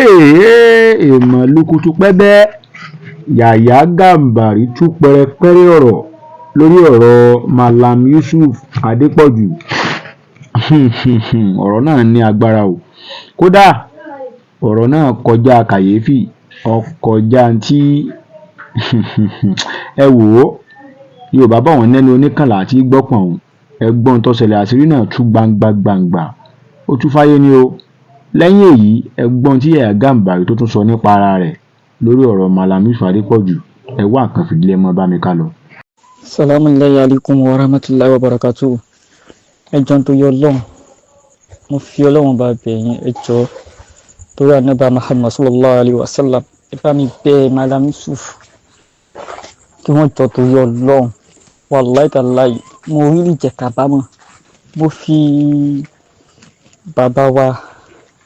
Èèmọ̀ lùkùtù pébẹ. Yàyà Gambari tú pẹrẹpẹrẹ ọ̀rọ̀ lórí ọ̀rọ̀ Mallam Yusuf Adépọ̀jù. Ọ̀rọ̀ náà ní agbára o. Kódà ọ̀rọ̀ náà kọjá kàyéfì, ọkọjá tí ẹ wò ó. Yorùbá bọ̀, wọ́n nẹ́nu oníkànlá àti gbọ́pọ̀n. Ẹ gbọ́n tó ṣẹlẹ̀, àṣírí náà tú gbangba gbangba, ó tú fáyé ni o. Lẹ́yìn èyí, ẹ gbọ́n tí Yàyà Gambari tó tún sọ nípa ara rẹ̀ lórí ọ̀rọ̀ Mallam Yusuf Adépọ̀jù. Ẹ wá nǹkan fìdí lé, mọ́ bá mi ká lọ. Salamu alaykum wa rahmatulahi wa barakatuh. Ẹ jọ̀ọ́, nítorí Ọlọ́run, mo fi Ọlọ́run bá bẹ̀ yín. Ẹ jọ̀ọ́, torí Ànábì Muhammad sallallahu alayhi wa sallam, ẹ bá mi bẹ̀ Mallam Yusuf kí wọ́n jọ, torí Ọlọ́run. Wàláì tàláì, mo rí jẹ kábàámọ̀. Mo fi bàbá wa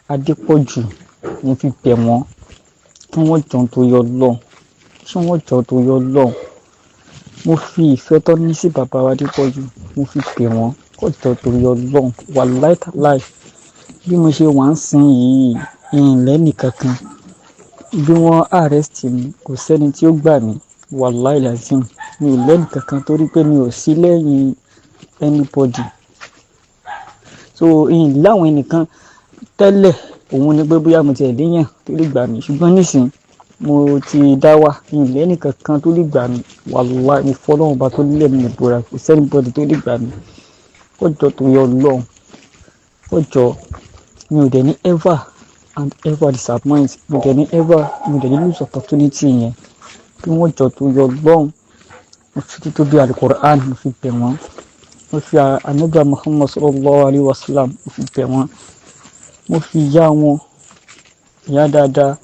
Adépọ̀jù, mo fi bẹ̀ wọ́n kí wọ́n jọ, torí Ọlọ́run, kí wọ́n jọ, torí Ọlọ́run. Mo fi ìfẹ́ tó ní sí bàbá wa Adépọ̀jù, mo fi bẹ̀ wọ́n kó jọ, torí Ọlọ́run. Wàláì tàláì, bí mo ṣe wà ń sìn yìí, ìyìnlẹ́ nìkankan. Bí wọ́n arrest mi, kò sẹ́ni tí ó gbà mí. Wàláì lazim, mi ò lẹ́nì kankan torí pé mi ò sí lẹ́yìn anybody. So ìyìn láwọn ẹnìkan tẹ́lẹ̀, òun ni pé bóyá mo tiẹ̀ léyàn tó lè gbà mí, ṣùgbọ́n nísìn mo ti dá wà, ìyìn lẹ́nì kankan tó lè gbà mí. Wàláì, mo fọlọ́run bá tó lẹ́nu mi búra, kò sí anybody tó lè gbà mí. Kó jọ, torí Ọlọ́run, kó jọ. Mi ò dẹ̀ ní ever and ever disappoint. Mi ò dẹ̀ ní ever, mi ò dẹ̀ ní lose opportunity yẹn. Kí wọ́n jọ, torí Ọlọ́run. Mo fi títóbi Alukur'an, mo fi bẹ̀ wọ́n. Mo fi Ànábì Muhammad sallallahu alayhi wa sallam, mo fi bẹ̀ wọ́n. Mo fi ìyá wọn, ìyá dáadáa,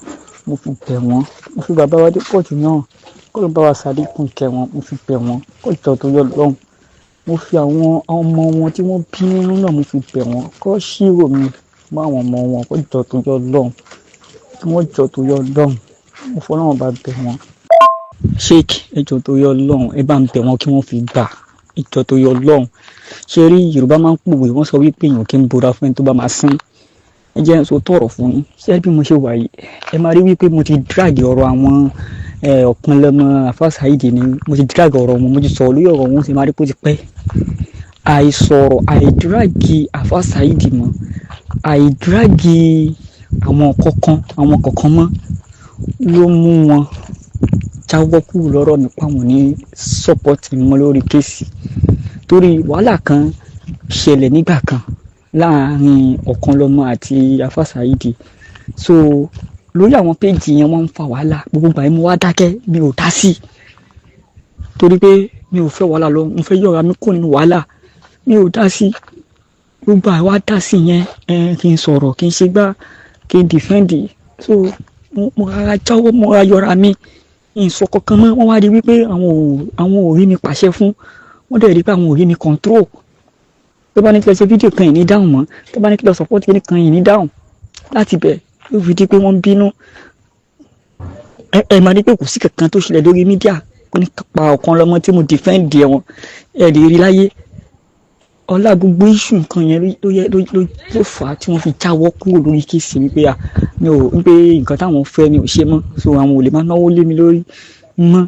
mo fi bẹ̀ wọ́n. Mo fi bàbá wa Adépọ̀jù náà, kó ló bá wa ṣàlékún kẹ́ wọn, mo fi bẹ̀ wọ́n kó jọ, torí Ọlọ́run. Mo fi àwọn ọmọ wọn tí wọ́n bí nínú náà, mo fi bẹ̀ wọ́n kó ṣírò mi mọ́ àwọn ọmọ wọn, kó jọ, torí Ọlọ́run, kí wọ́n jọ, torí Ọlọ́run. Mo fọlọ́run bá bẹ̀ wọ́n. Sheik, ẹ jọ̀ọ́, torí Ọlọ́run, ẹ bá ń bẹ̀ wọ́n kí wọ́n fi gbà. Ẹ jọ̀ọ́, torí Ọlọ́run. Ṣé rí, Yorùbá máa ń pòwe, wọ́n sọ wípé èèyàn kì í bora fún ẹni tó bá máa sín. Ẹ jẹ́ n sọ tọ̀rọ̀ fún yín. Ṣé bí mo ṣe wà yìí, ẹ máa rí wípé mo ti drag ọ̀rọ̀ àwọn Ọ̀kanlọ́mọ Alfa Saheed ni. Mo ti drag ọ̀rọ̀ wọn, mo ti sọ̀rọ̀ lórí ọ̀rọ̀ wọn, sì máa rí pé ó ti pẹ́. Àìsọ̀rọ̀, àìdrag Alfa Saheed mọ́, àìdrag àwọn kọ̀ọ̀kan mọ́ ló mú wọn jáwọ́ kúrò lọ́rọ̀ mi, pa wọn ní support mi mọ́ lórí case, torí wàhálà kan ṣẹlẹ̀ nígbà kan láàrin Ọ̀kanlọ́mọ àti Alfa Saheed. So lórí àwọn péjì yẹn, wọ́n ń fa wàhálà gbogbo ìgbà yẹn. Mo wá dákẹ́, mi ò dá sí, torí pé mi ò fẹ́ wàhálà lọ, mo fẹ́ yọra mi kúrò nínú wàhálà. Mi ò dá sí gbogbo àwa dá sí yẹn. Ẹ kí n sọ̀rọ̀, kí n ṣe gbá, kí n defend. So mo rárá jáwọ́, mo rárá yọra mi, ìsọ kankan mọ́. Wọ́n wá rí wípé àwọn ò rí mi pàṣẹ fún wọ́n, dẹ̀ rí pé àwọn ò rí mi control. Tó bá ní kí lọ ṣe fídíò kan yìí, ní dáhùn mọ́. Tó bá ní kí lọ support kí kan yìí, ní dáhùn. Láti bẹ̀ ló fi di pé wọ́n bínú. Ẹ máa rí pé kò sí kankan tó ṣẹlẹ̀ lórí media kó ní pa Ọ̀kanlọ́mọ tí mo defend ẹ̀ wọ́n, ẹ lè rí láyé. Ọlá gbogbo issue nǹkan yẹn ló yẹ ló fà á tí wọ́n fi jáwọ́ kúrò lórí case, wípé à mi ò wípé nǹkan táwọn fẹ́ mi ò ṣe mọ́. So àwọn ò lè máa náwó lé mi lórí mọ́,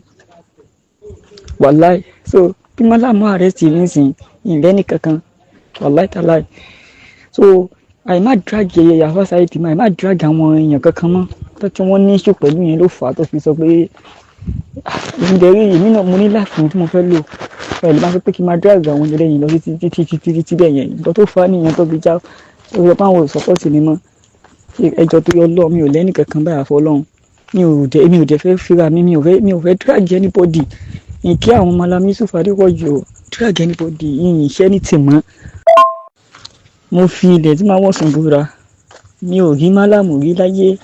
wàláì. So bí mọ́lámù arrest mi nísìnyí, ìlẹ́ nìkankan, wàláì tàláì. So àìmá drag Alfa Saheed mọ́, àìmá drag àwọn èèyàn kankan mọ́ tó tí wọ́n ní issue pẹ̀lú yẹn ló fà á tó fi sọ pé ìdẹ̀rí. Èmi náà mo ní life tí mo fẹ́ lò. Ẹ lè máa sọ pé kí n máa drag àwọn ẹlẹ́yìn lọ títí títí títí títí bẹ́ẹ̀ yẹn. Nǹkan tó fà á nìyẹn tó fi já, tó fi sọ pé àwọn ò support mi mọ́. Ẹ jọ̀ọ́, torí Ọlọ́run, mi ò lẹ́nì kankan báyà fọlọ́run. Mi ò dẹ̀ fẹ́ fira mi, mi ò fẹ́ drag anybody. Ìkí àwọn Mallam Yusuf Adépọ̀jù ò drag anybody yìnyín iṣẹ́ ní tìmọ́. Mo fi ilẹ̀ tí máa wọ̀ sùn búra, mi ò rí málàmù rí láyé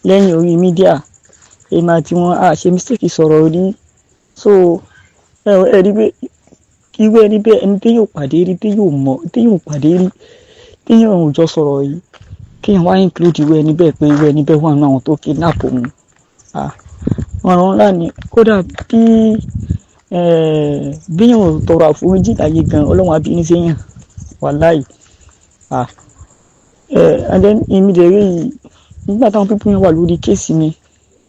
lẹ́yìn orí media. Èmi àti wọn a ṣe mistake sọ̀rọ̀ rí. So ẹ rí pé irú ẹni bẹ́ẹ̀, ẹni tí yóò pàdé rí, tí yóò mọ̀, tí yóò pàdé rí, tí yóò jọ sọ̀rọ̀ yìí, kéèyàn wá include irú ẹni bẹ́ẹ̀ pé irú ẹni bẹ́ẹ̀ wà nínú àwọn tó kidnap òun, ọ̀ràn ńlá ni. Kódà bí bíyàn ò tọrọ àforíjì láyé gan, Ọlọ́run á bínú séyàn, wàláì. And then èmi dẹ̀ rí yìí. Nígbà táwọn people yẹn wà lórí case mi,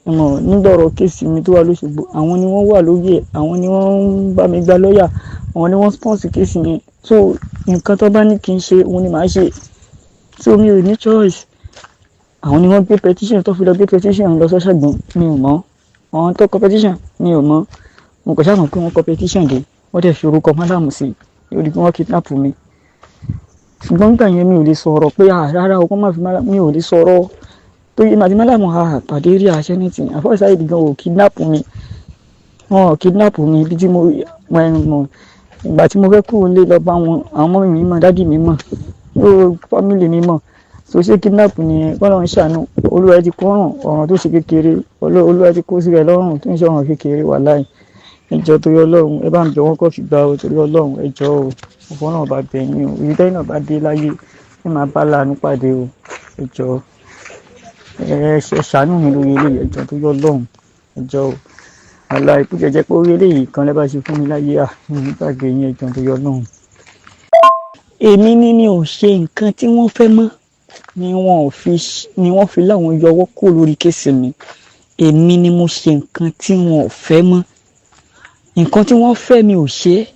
mọ̀ nígbà ọ̀rọ̀ case mi tó wà lóṣogbo, àwọn ni wọ́n wà lórí ẹ̀, àwọn ni wọ́n ń bá mi gba lọ́ọ̀yà, àwọn ni wọ́n sponsor case yẹn. So nǹkan tó bá ní kí n ṣe, òun ni màá ṣe. So mi ò ní choice. Àwọn ni wọ́n gbé petition tó fi lọ gbé petition lọ sọ́ṣàgbọ́n, mi ò mọ̀. Àwọn tó kọ petition, mi ò mọ̀. Mo kàn ṣáà mọ̀ pé wọ́n kọ petition dé, wọ́n dẹ̀ fi orúkọ Málàmù sí i lórí pé wọ́n kidnap mi. Ṣùgbọ́n nígbà yẹn mi ò lè sọ̀rọ̀ pé à rárá o, kó má fi Málàmù, mi ò lè sọ̀rọ̀. Torí èmi àti Málàmù a pàdé rí àṣẹ ní tì. Àfọ̀ Saheed gan ò kidnap mi. Wọn ò kidnap mi ibi tí mo mọ̀. Ìgbà tí mo fẹ́ kúrò nílé lọ bá wọn, àwọn mummy mi mọ̀, daddy mi mọ̀, ó family mi mọ̀. So ṣé kidnap ni? K'Ọlọ́run ṣàánú. Olúwa ẹ ti kó ọ̀ràn, ọ̀ràn tó ṣe kékeré. Olúwa ẹ ti kó sí rẹ̀ lọ́rùn tó ń ṣe ọ̀ràn kékeré, wàláì. Ẹ jọ̀ọ́ torí Ọlọ́run, ẹ bá ń bẹ̀ wọ́n kó fi gbà o torí Ọlọ́run, ẹ jọ̀ọ́ o. Mo fọlọ́run bá bẹ̀ yín o. Ibi tẹ́yìn náà bá dé láyé, ẹ máa bá láàánú pàdé o. Ẹ jọ̀ọ́. Ẹ ṣàánú mi lórí eléyìí, ẹ jọ̀ọ́ torí Ọlọ́run, ẹ jọ̀ọ́ o. Wàláì, bó tiẹ̀ jẹ́ pé orí eléyìí kan lẹ bá ṣe fún mi láyé, à, mi ò ní gbàgbé yín, ẹ jọ̀ọ́ torí Ọlọ́run. Èmi ni mi ò ṣe nǹkan tí wọ́n fẹ́ mọ́ ni wọ́n ò fi, ni wọ́n fi láwọn yọwọ́ kúrò lórí case mi. Èmi ni mo ṣe nǹkan tí wọ́n ò fẹ́ mọ́. Nǹkan tí wọ́n fẹ́ mi ò ṣe é.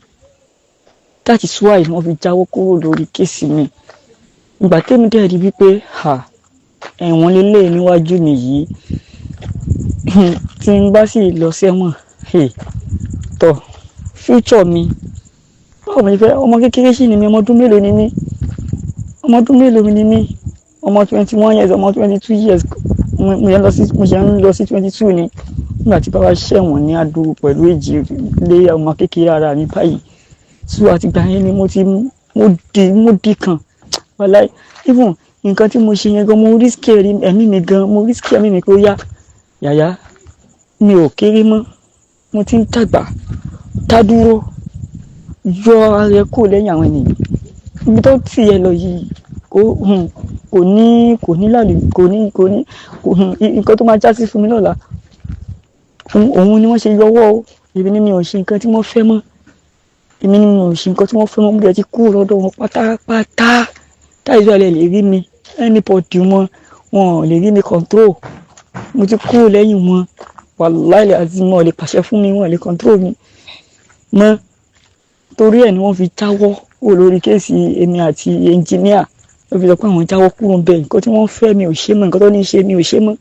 That is why wọ́n fi jáwọ́ kúrò lórí case mi. Ìgbà tèmi dẹ̀ rí wípé, à, ẹ̀wọ̀n lélẹ̀ níwájú mi yìí, tí n bá sì lọ sẹ́wọ̀n, hey, tọ́ future mi. Báwo ni fẹ́? Ọmọ kékeré sì ni mí, ọmọ ọdún mélòó ni mí? Ọmọ ọdún mélòó ni mí? Ọmọ 21 years, ọmọ 22 years. Mo ṣe ń lọ sí 22 ni. Nígbà tí bàbá ṣẹ̀wọ̀n ní àdúgbò pẹ̀lú èjì lé ọmọ kékeré ara mi báyìí. So àti ìgbà yẹn ni mo ti, mo di kan. Wàláì, even nǹkan tí mo ṣe yẹn gan, mo risk ẹ̀mí mi gan, mo risk ẹ̀mí mi pé ó yá. Yàyà, mi ò kéré mọ́. Mo ti ń dàgbà. Dá dúró. Yọ ara ẹ kúrò lẹ́yìn àwọn ènìyàn. Ibi tó tì ẹ lọ yìí, kò ní lálẹ́, kò ní, kò ní, kò, nǹkan tó máa jásí fún mi lọ́la. Òun ni wọ́n ṣe yọwọ́ o. Èmi ni mi ò ṣe nǹkan tí wọ́n fẹ́ mọ́. Èmi ni mi ò ṣe nǹkan tí wọ́n fẹ́ mọ́. Mo dẹ̀ ti kúrò lọ́dọ̀ wọn pátápátá. That is why ẹ lè rí mi. Anybody wọn, wọn ò lè rí mi control. Mo ti kúrò lẹ́yìn wọn. Wàláì àti wọn ò lè pàṣẹ fún mi, wọn ò lè control mi mọ́. Torí ẹ ni wọ́n fi jáwọ́ kúrò lórí case èmi àti engineer. Wọ́n fi sọ pé àwọn jáwọ́ kúrò ńbẹ̀. Nǹkan tí wọ́n fẹ́ mi ò ṣe mọ́. Nǹkan tó ní ṣe mi ò ṣe mọ́.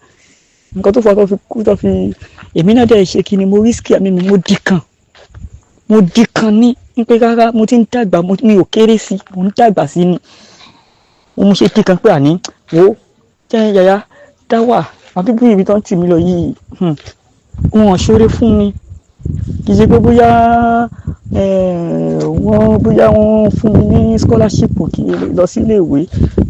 Nǹkan tó fà tó fi kú tó fi èmi náà dẹ̀ ṣe kí ni, mo risk ẹ̀mí mi, mo di kan. Mo di kan ní pé rárá, mo ti ń dàgbà, mi ò kéré sí, mo ń dàgbà sí ni. Mo ṣe di kan pé àní, wo, jẹ́ yàyà dá wà. Àwọn people ibi tó ń tì mí lọ yìí, wọn ò ṣoore fún mi. Kì í ṣe pé bóyá, wọ́n fún mi ní scholarship kí n lọ sí ilé ìwé,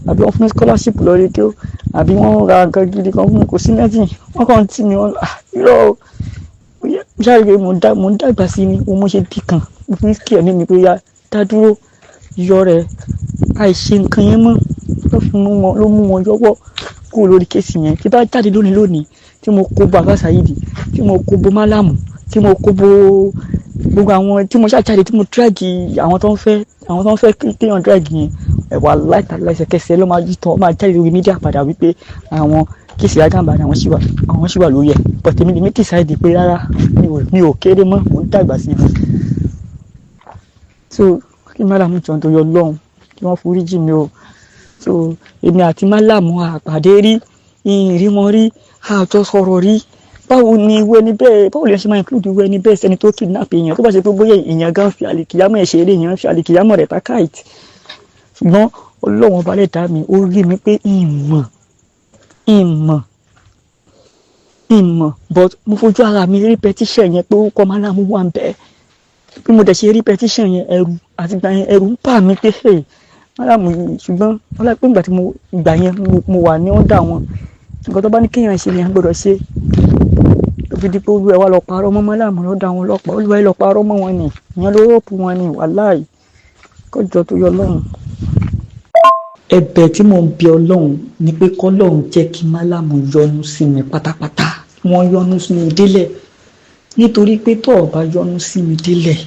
àbí wọ́n fún mi scholarship lọ ilé kéwú, àbí wọ́n ra nǹkan gidi kan fún mi, kò sí nothing. Wọ́n kàn ń tì mí, wọ́n, ah, irọ́ o. Mo ṣáà rí pé mo ń dàgbà sí ni, mo ṣe di kan. Mo fi risk ẹ̀mí mi pé ó yá, dá dúró, yọ rẹ̀, àìṣe nǹkan yẹn mọ́ ló fi mú wọn, ló mú wọn yọwọ́ kúrò lórí case yẹn. Tí bá jáde lónìí lónìí, tí mo kó bo Alfa Saheed, tí mo kó bo Málàmù, tí mo kó bo gbogbo àwọn tí mo ṣáà jáde, tí mo drag àwọn tó ń fẹ́, àwọn tó ń fẹ́ kéèyàn drag yẹn, ẹ̀wà láìta lẹ́sẹ̀kẹsẹ̀ ló máa yí tán, ó máa jáde lórí media padà wípé àwọn case Yahya Gambari àwọn ṣì wà lórí ẹ̀. But èmi lèmi decide pé rárá, mi ò kéré mọ́, mò ń dàgbà sí i. So kí Málàmù jọ̀ọ́ nítorí Ọlọ́run, kí wọ́n foríjì mi o. So èmi àti Málàmù a pàdé rí, ì rí wọn rí, a jọ sọ̀rọ̀ rí. Báwo ni irú ẹni bẹ́ẹ̀, báwo lè ṣe máa include irú ẹni bẹ́ẹ̀ sẹ́ni tó kidnap èèyàn, tó bá ṣe pé bóyá èèyàn gan fi àlìkìyámọ̀ ẹ̀ ṣeré, èèyàn fi àlìkìyámọ̀ rẹ̀ ta kite. Ṣùgbọ́n Ọlọ́run ọba lẹ́dàá mi, ó rí mi pé ìmọ̀, ìmọ̀, ìmọ̀, but mo fojú ara mi rí petition yẹn pé orúkọ Málàmù wà ńbẹ̀. Bí mo dẹ̀ ṣe rí petition yẹn, ẹ̀rù àti ìgbà yẹn, ẹ̀rù ń bà mí pé hey, Málàmù yìí. Ṣùgbọ́n ọlá pé ìgbà tí mo ìgbà yẹn mo wà ní under wọn, nǹkan tó bá ní kéèyàn ṣe lèèyàn gbọ́dọ̀ ṣe. Tó fi di pé olúwa ẹ̀ wá lọ parọ́ mọ́ Málàmù lọ́dọ̀ àwọn ọlọ́pàá, olúwa ẹ̀ lọ parọ́ mọ́ wọn ni, ìyẹn ló rọ́ọ̀pù wọn ni, wàláì. Kó jọ̀ọ́ torí Ọlọ́run. Ẹ̀bẹ̀ tí mò ń bẹ Ọlọ́run ni pé kọ́lọ́run jẹ́ kí Málàmù yọ́nú sí mi pátápátá. Wọ́n yọ́nú sí mi délẹ̀. Nítorí pé tó ò bá yọ́nú sí mi délẹ̀,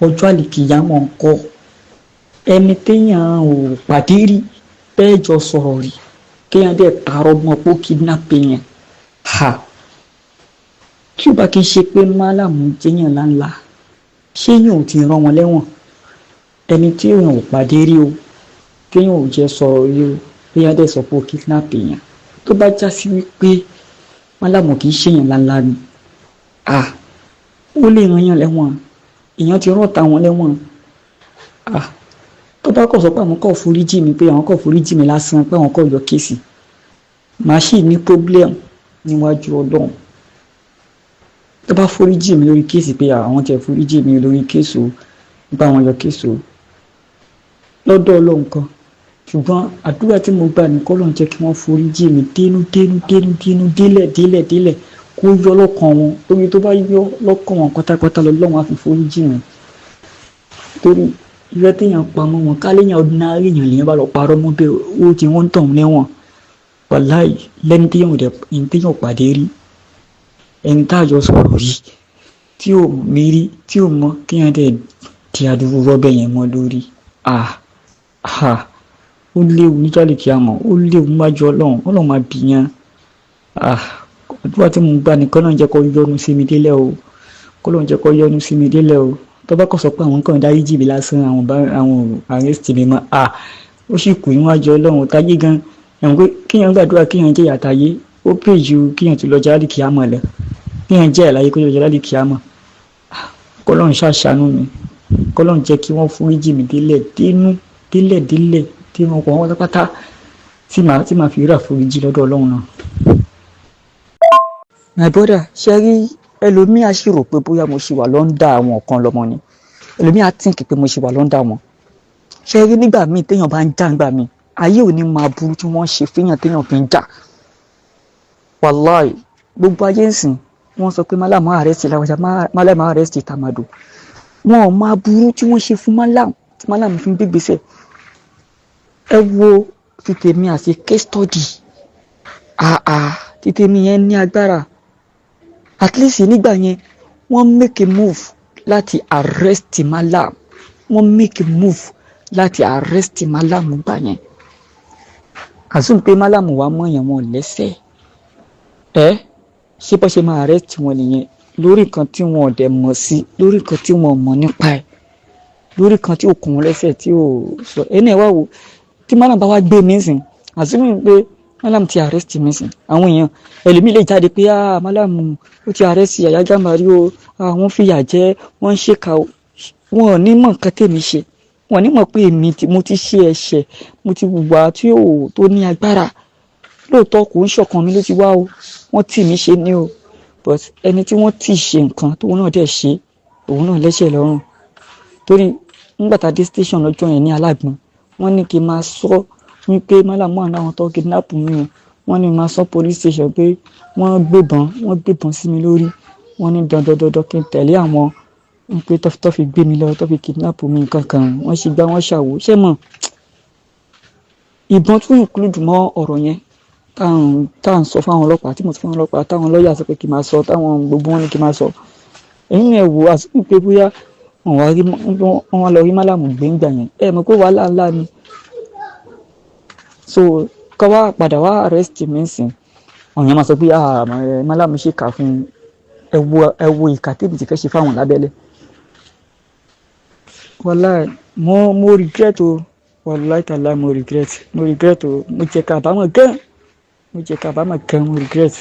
ọjọ́ àlìkìyámọ̀ ń kọ́. Ẹni téèyàn ò pàdé rí, bẹ́ẹ̀ jọ sọ̀rọ̀ rí, Kéèyàn dẹ̀ parọ́ mọ́ pé ó kidnap yẹn ha, tí ó bá kí n ṣe pé Málàmù jẹ́yàn ńláńlá, ṣé yóò ti rán wọn lẹ́wọ̀n? Ẹni tí èèyàn ò pàdé rí o, téèyàn ò jẹ́ sọ̀rọ̀ rí o, téèyàn dẹ̀ sọ pé ó kidnap èèyàn, tó bá já sí wípé Málàmù kì í ṣèyàn ńláńlá ni, ah, ó lè rán yàn lẹ́wọ̀n. Èèyàn ti rán ọ̀tá wọn lẹ́wọ̀n. Ah, tó bá kọ̀ sọ pé àwọn kò foríjì mi, pé àwọn kò foríjì mi lásán, pé àwọn kò yọ case, màá sì ní problem níwájú Ọlọ́run. Tó bá foríjì mi lórí case, pé àwọn tiẹ̀ foríjì mi lórí case o, nípa àwọn yọ case o lọ́dọ̀ Ọlọ́run kan. Ṣùgbọ́n àdúrà tí mo gbà ní k'Ọlọ́run jẹ́ kí wọ́n foríjì mi dénú dénú dénú dénú, délẹ̀ délẹ̀ délẹ̀, kó yọ lọ́kàn wọn. Torí tó bá yọ lọ́kàn wọn pátápátá, lọ́lọ́run á fi foríjì mi. Torí irọ́ téèyàn pa mọ́ wọn, káléèyàn ordinary èèyàn lèèyàn bá lọ parọ́ mọ́ bẹ́ẹ̀, ó ti wọ́n ń tàn lẹ́wọ̀n. Wàláì, lẹ́ni téèyàn ò dẹ̀ ẹni téèyàn ò pàdé rí, ẹni tá a jọ sọ̀rọ̀ rí, tí ò mí rí, tí ò mọ̀, kéèyàn dẹ̀ di àdúró rọ́bẹ̀ yẹn mọ́ lórí. Ah ah, ó léwu níjàlè kí a mọ̀, ó léwu níwájú Ọlọ́run. Ọlọ́run máa bì yẹn. Ah, àdúrà tí mo gbà ní k'Ọlọ́run jẹ́ kó yọ́nú sí mi délẹ̀ o, k'Ọlọ́run jẹ́ kó yọ́nú sí mi délẹ̀ o. Tó bá kọ̀ sọ pé àwọn kan dáríjì mi lásán, àwọn bá àwọn arrest mi mọ́, ah, ó sì kù níwájú Ọlọ́run. Táyé gan ẹ̀wọ̀n pé kéèyàn gbàdúrà kéèyàn jẹ́ ìyà táyé, ó pè ju kéèyàn tó lọ jálì kíámọ̀ lọ, kéèyàn jẹ́ ìláyé kó lọ jálì kíámọ̀. K'Ọlọ́run ṣàṣàánú mi, k'Ọlọ́run jẹ́ kí wọ́n foríjì mi délẹ̀ dénú délẹ̀ délẹ̀, tí wọn kọ̀ wọ́n pátápátá, tí màá fi rí àforíjì lọ́dọ̀ Ọlọ́run náà. My brother, ṣe rí ẹlòmíì á sì rò pé bóyá mo ṣì wà l'under àwọn kan lọ́mọ ni. Ẹlòmíì á think pé mo ṣì wà l'under wọn. Ṣe rí nígbà míì téèyàn bá ń jà, nígbà míì ayé ò ní máa burú tí wọ́n ṣe fẹ́yàn téèyàn fi ń jà. Wàláì, gbogbo ayé ń sìn wọ́n sọ pé Málàmù arrest lágbájá, Málàmù arrest tàmàdò. Wọn ò máa burú tí wọ́n ṣe fún Málàmù tí Málàmù fi ń gbégbèsè. Ẹ wo ti tèmi àti case study. Àà, ti tèmi yẹn ní agbára. At least nígbà yẹn, wọ́n make a move láti arrest Malam. Wọ́n make a move láti arrest Malam gbà yẹn. Assume pé Malam wà mọ́ èèyàn wọn lẹ́sẹ̀ ẹ, ṣé bó ṣe máa arrest wọn nìyẹn lórí nǹkan tí wọn ò dẹ̀ mọ̀ sí, lórí nǹkan tí wọn ò mọ̀ nípa ẹ̀, lórí nǹkan tí ò kún wọn lẹ́sẹ̀, tí ò sọ ẹni ẹ̀ wá wò? Tí Malam bá wá gbé mi sìn, assume pé Malam ti arrest mi sìn, àwọn èèyàn ẹlòmíì lè jáde pé, "Ah, Malam ó ti arrest Yàyà Gàmbàrí o, àwọn fìyà jẹ, wọ́n ń ṣèkà o." Wọn ò ní mọ̀ nǹkan tèmi ṣe. Wọn ò ní mọ̀ pé èmi mo ti ṣe ẹ̀ṣẹ̀, mo ti hùwà tí ò tó ní agbára. Lóòótọ́, kò ń ṣọ̀kan mi ló ti wá o, wọ́n tì mí ṣe ní o. But ẹni tí wọ́n tì ṣe nǹkan tóun náà dẹ̀ ṣe, òun náà lẹ́ṣẹ̀ lọ́rùn. Torí nígbà tá a dé station lọ́jọ́ yẹn ní Alágbọ̀n, wọ́n ní kí n máa sọ wípé Malam wà náà tó kidnap mi o. Wọ́n ní máa sọ police station pé wọ́n gbébọn sí mi lórí. Wọ́n ní dandan dandan kí n tẹ̀lé àwọn, wípé tó fi gbé mi lọ, tó fi kidnap mi, nǹkan kan wọ́n ṣe gbá, wọ́n ṣàwò. Ṣé mọ̀, ìbọn tún include mọ́ ọ̀rọ̀ yẹn tá à ń sọ fáwọn ọlọ́pàá, tí mo sọ fáwọn ọlọ́pàá, táwọn lọ́ọ̀yà sọ pé kí n máa sọ, táwọn gbogbo wọn ní kí n máa sọ. Ẹ̀yin ẹ̀ wò, àsìkò pé bóyá wọ́n wá lọ rí Málàmù gbẹ̀ngbà yẹn, ẹ mọ̀ pé wàhálà ńlá ni. So kọ́ wá padà wá arrest mi sìn, àwọn èèyàn máa sọ pé, "Ah, Málàmù ṣèkà fún." Ẹ wo ìkà tèmi ti fẹ́ ṣe fáwọn lábẹ́lẹ̀. Wàláì, mo regret o. Wàláì tàlá, mo regret, mo regret o. Mo jẹ kábàámọ̀ gan, mo jẹ kábàámọ̀ gan, mo regret.